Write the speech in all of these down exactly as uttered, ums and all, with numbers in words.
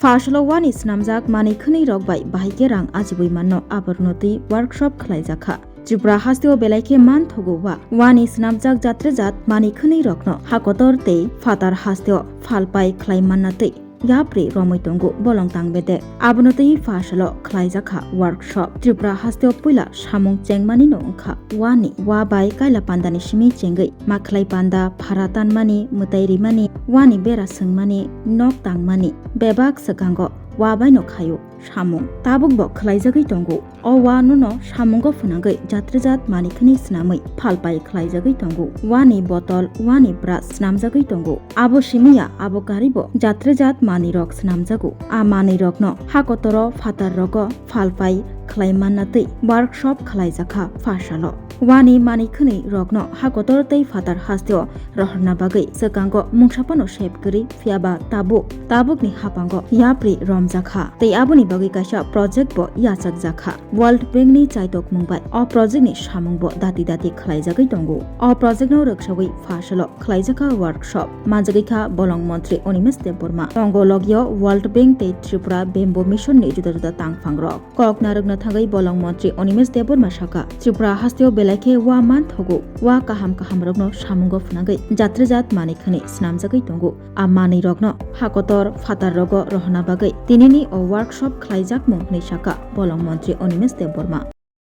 Pha salo wani snamjak manwi khwnwi rok bai bahai khe rang achugwi manno, aborokno twi workshop khlaijakha. Tripura hasteo belai khe man thogo wa. Wani snamjak jatrejat manwi khwnwi rokno hakotor tei phatar hasteo phalpai khlai manna twi yapri romwi tongo bolong tang bedek. Abono twi pha salo khlaijakha workshop. Tripura hasteo puila samung chengmani no wngkha wani. Wa bai kaila pandani simi chengwi makhlai panda, phara tanmani, mwtai rimani, wani bera swngmani, nok tangmani, bebak swkango wa bai no khaio samung. Tabuk bo khlaijagwi tongo. O wa no no samungo phwnangwi jatrejat manwi khwnwi snamwi phalpai khlaijagwi tongo. Wani botol, wani brush snamjagwi tongo. Abo simiya, abo karibo jatrejat manwi rok snamjago. A manwi rokno hakotoro phatar rogo phalpai khlai manna twi workshop khlaijakha pha salo. Wani manwi khwnwi rokno hakotor tei phatar hasteo rohorna bagwi swkango mungsa phano sep kwrwi, phiyaba tabuk, tabukni hapango yapri romjakha tei aboni bagwi kaisa project bo yachakjakha. World Bank ni chaitokmung bai o project ni samung bo dati dati khlaijagwi tongo. O project no rwksagwi pha salo khlaijakha workshop, manjagwi kha bolong montri Animesh Debbarma. Tongo logio World Bank tei Tripura Bamboo Mission ni juda juda tangphang rok. Kok narwkna thangwi bolong montri Animesh Debbarma sakha, Tripura hasteo belai khe wa man thogo, wa kaham kaham rokno samungo phwnangwi jatrejat manwi khwnwi snamjagwi tongo. A manwi rokno hakotor phatar rogo rohorna bagwi tinini o workshop khlaijakmung hwnwi sakha bolong montri Animesh Debbarma.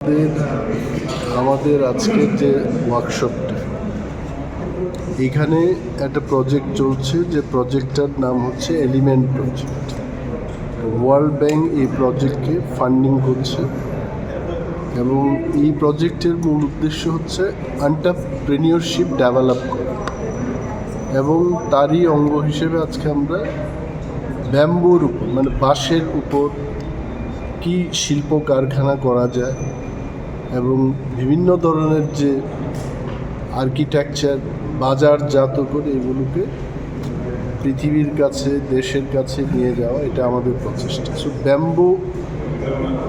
আমাদের, আমাদের আজকের যে ওয়ার্কশপটা, এখানে একটা প্রজেক্ট চলছে, যে প্রজেক্টটার নাম হচ্ছে এলিমেন্ট প্রজেক্ট। ওয়ার্ল্ড ব্যাংক এই প্রজেক্টকে ফান্ডিং করছে এবং এই প্রজেক্টের মূল উদ্দেশ্য হচ্ছে এন্টারপ্রেনিয়রশিপ ডেভেলপ করা এবং তারই অঙ্গ হিসেবে আজকে আমরা ব্যাম্বুর উপর, মানে বাঁশের উপর কি শিল্প কারখানা করা যায় এবং বিভিন্ন ধরনের যে আর্কিটেকচার বাজারজাত করে এগুলোকে পৃথিবীর কাছে, দেশের কাছে নিয়ে যাওয়া, এটা আমাদের প্রচেষ্টা। সো ব্যাম্বু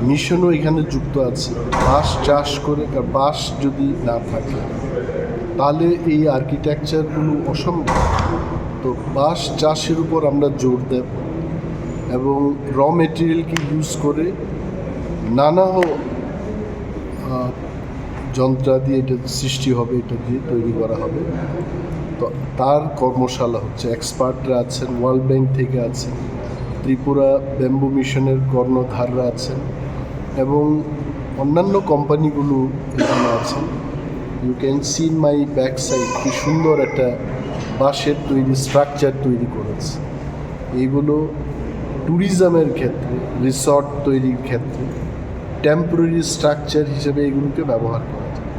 মিশনও এখানে যুক্ত আছে। বাঁশ চাষ করে, কারণ বাঁশ যদি না থাকে তাহলে এই আর্কিটেকচারগুলো অসম্ভব। তো বাঁশ চাষের উপর আমরা জোর দেব এবং র মেটেরিয়ালকে ইউজ করে নানা, আহ, যন্ত্রাদি এটা সৃষ্টি হবে, এটা দিয়ে তৈরি করা হবে। তো তার কর্মশালা হচ্ছে, এক্সপার্টরা আছেন, ওয়ার্ল্ড ব্যাংক থেকে আছেন, ত্রিপুরা ব্যাম্বু মিশনের কর্ণধাররা আছেন এবং অন্যান্য কোম্পানিগুলো এখানে আছেন। You can see in my back side কি সুন্দর একটা বাঁশের তৈরি স্ট্রাকচার তৈরি করেছে। এইগুলো ট্যুরিজমের ক্ষেত্রে, রিসর্ট তৈরির ক্ষেত্রে টেম্পোরারি স্ট্রাকচার হিসেবে এগুলোকে ব্যবহার করা যায়।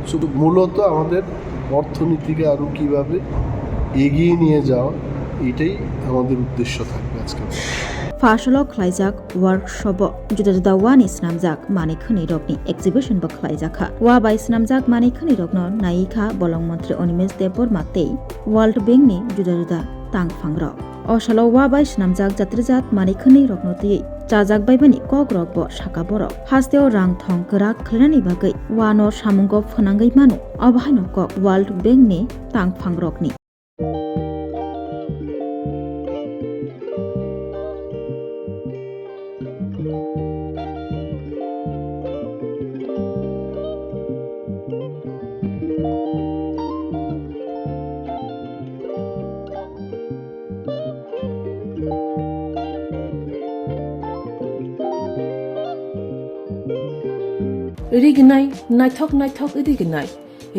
শুধু মূলত আমাদের অর্থনীতিকে আরও কীভাবে এগিয়ে নিয়ে যাওয়া, এটাই আমাদের উদ্দেশ্য থাকবে আজকে। Pha salo khlaijak workshop o juda juda wani snamjak manwi khwnwi rokni exhibition bo khlaijakha. Wa bai snamjak manwi khwnwi rokno naiwi kha bolong montri Animesh Debbarma tei World Bank ni juda juda tangphang rok. O salo wa bai snamjak jatrejat manwi khwnwi rokno twiwi chajak baibani kok rok bo sakha borok. Hasteo rang thong kwrak khwlainani bagwi wa no samungo phwnangwi mano. Obo haino kok World Bank ni tangphang rokni. Rignai, naithok naithok rignai.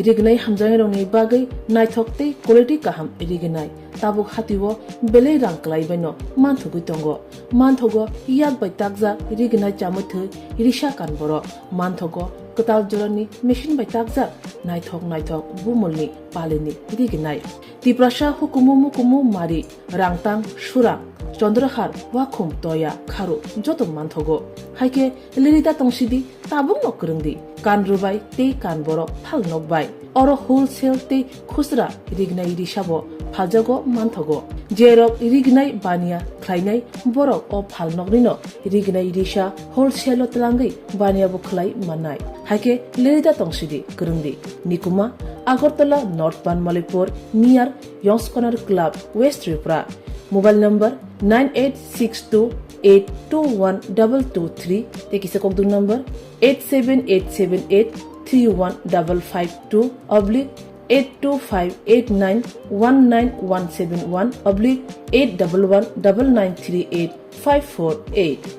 Rignai hamjaknairokni bagwi naithok tei quality kaham rignai. Tabuk hatio belai rang kwlai baino manthogwi tongo. Manthogo yak bai takjak rignai chamwi thwi risa kan borok. Manthogo kwtal jorani machine bai takjak naithok naithok bumulni palini rignai. Tiprasa hukumu mukumu mari, rangtang, surang, chondrahar, wakhum, toya, kharu joto manthogo. Haikhe lirida tongsidi, tabukno kwrwngdi. Kan rwbai tei kan borok phal nokbai. Oro wholesale tei khusra rignai risabo phaljago manthogo. Jerok rignai baniya khlainai borok o phalnoknino rignai risa wholesale o twlangwi baniya bo khlai mannai. Haikhe lirida tongsidi kwrwngdi. Nikuma, Agartala North Banmalipur, near Yongskonar Club, West Tripura. Mobile number nine eight six two eight two one double two three, tei kisa kokduk number eight seven eight seven eight three one double five two oblique eight two five eight nine one nine one seven one oblique eight double one double nine three eight five four eight.